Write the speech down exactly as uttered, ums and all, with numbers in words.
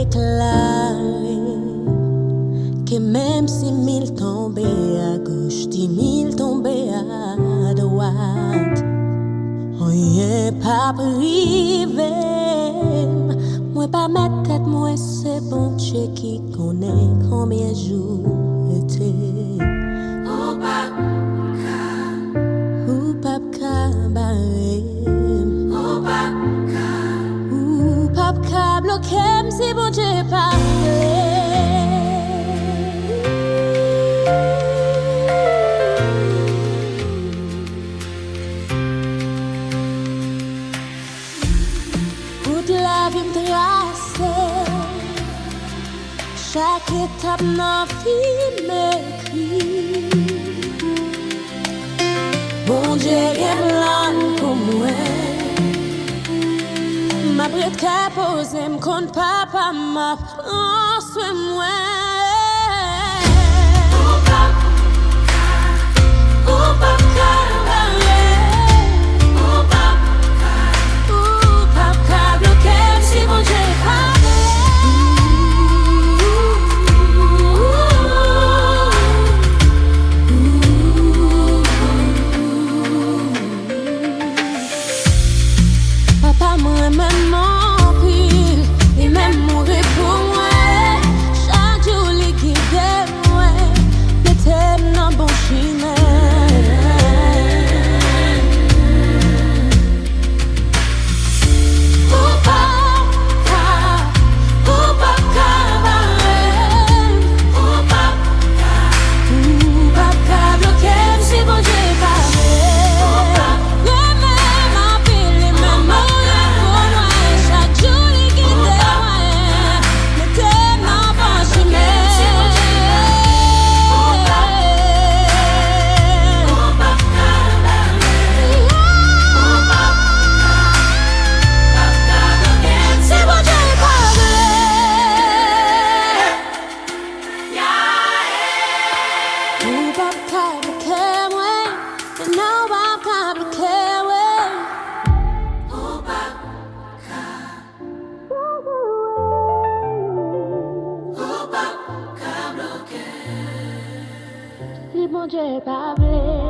Deklare ke menm si mil tonbe agoch, di mil tonbe adwat, anyen p ap rive m. Mwen pa mèt tèt mwen, se Bondye ki konnen konbyen jou rete. Ou p ap ka, ou p ap ka bare m. Ou p ap ka, ou p ap ka bloke m si Bondye pa vle. Wout lavi m trase, chak etap nan vi m ekri. Bondye gen plan pou mwen. M ap ret kè poze, m konn papa m ap pran swen mwen. Ou p ap ka, ou p ap ka bare m. Ou p ap ka, ou p ap ka bloke m si Bondye pa vle. Papa m renmen m anpil, li menm mouri pou mwen. Chak jou li gide mwen, mete m nan bon chimen. Ou p ap ka, ou p ap ka bare m. Ou p ap ka, ou p ap ka bloke m si Bondye pa vle. Renmen m anpil, li menm mouri pou mwen. Chak jou li gide mwen, mete m nan bon chimen. Si Bondye pa vle, ou p ap ka bloke mwen. Non, ou p ap ka bloke mwen. Ou p ap ka. Ou p ap ka bloke. Si Bondye pa vle.